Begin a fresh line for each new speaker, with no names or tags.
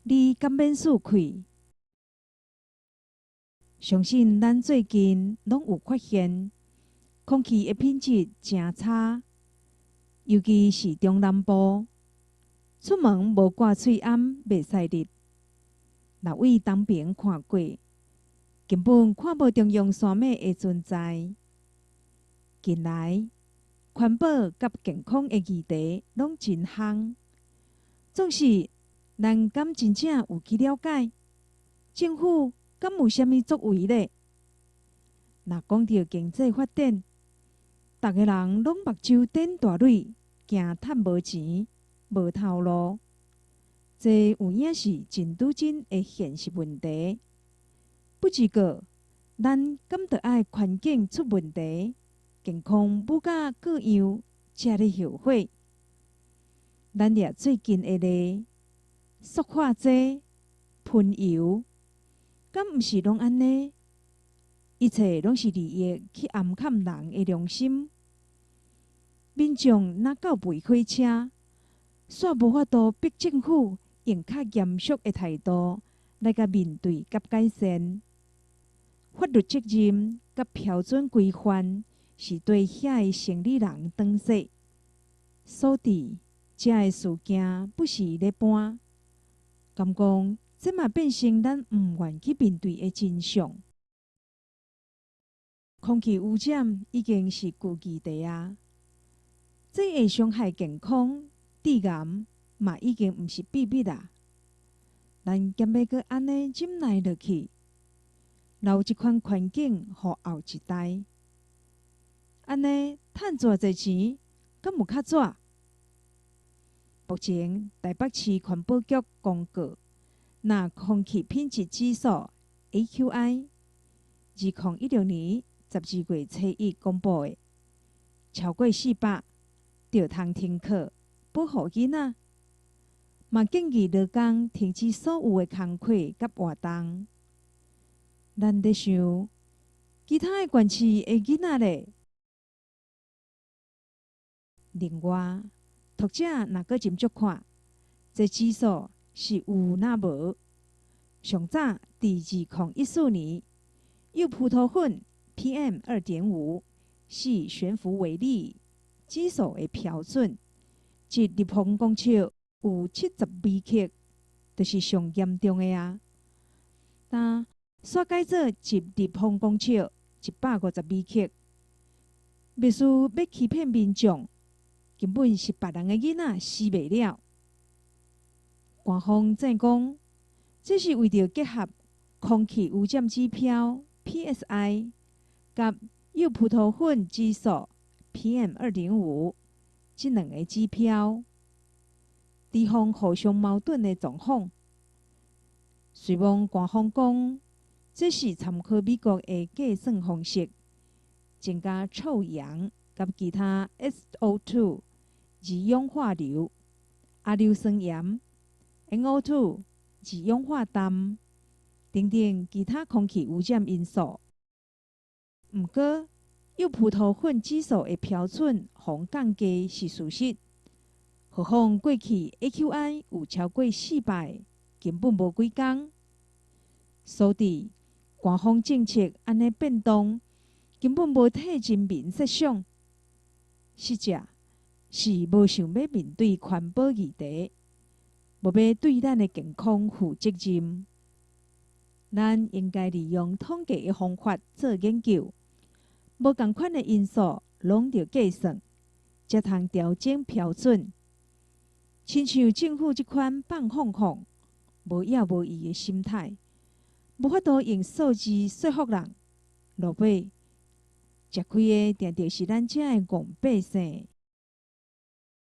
你敢免输氣？相信咱最近攏有發現，空氣的品質誠差，尤其是中南部，出門無掛喙罨袂使入。若對東爿看過，根本看無中央山脈的存在。近來，環保佮健康的議題攏真夯，總是咱敢真正有去了解？政府敢有啥物作為咧？若講著經濟發展，逐个人攏目睭瞪大蕊，驚趁無錢、無頭路。這有影是真拄真的現實問題。不只過，咱敢著愛環境出問題，健康母甲各樣才咧後悔？咱掠最近的例，塑化劑、噴油，敢毋是攏按呢？一切攏是利益去掩蓋人的良心。民眾若到吠火車，煞無法度逼政府用較嚴肅的態度來共面對佮改善。法律責任佮標準規範是對遐个生理人當說。所致遮个事件不是咧搬，敢講這嘛變成咱毋願去面對的真相。空氣污染已經是舊議題啊！這會傷害健康、致癌嘛已經毋是秘密啊！咱敢欲閣按呢忍耐落去，留這款環境予後一代？按呢趁遮濟錢，敢有較紙？目前台北市環保局公告，若空氣品質指數 AQI，2016年12月初一公布的，超過400，著通停課保護囡仔。嘛建議勞工停止所有的工課佮活動。咱咧想，其他的縣市的囡仔咧？另外，讀者若閣斟酌看，這指數是有若無？上早佇2014年，幼葡萄粉 PM 2.5是懸浮微粒指數的標準，一立方公尺有70微克，就是上嚴重的啊。但煞改做一立方公尺150微克，袂輸欲欺騙民眾，根本是別人的囡仔死袂了。官方證講，這是為著結合空氣污染指標 PSI 佮幼葡萄粉指數 PM 2.5這兩个指標，提防互相矛盾的狀況。雖罔官方講，這是參考美國的計算方式，增加臭氧佮其他 SO2 二氧化硫、亞硫酸鹽、NO2 二氧化氮等等其他空氣污染因素。毋過，幼葡萄粉指數的標準予降低是事實。何況過去 AQI 有超過400，根本無幾工。所以，官方政策按呢變動，根本無替人民設想，實際是無想欲面對環保議題，無欲對咱的健康負責任。咱應該利用統計的方法做研究，無仝款的因素攏著計算，才通調整標準。親像政府這款放放放、無影無意的心態，無法度用數字說服人。落尾，食虧的，定定是咱遮的戇百姓。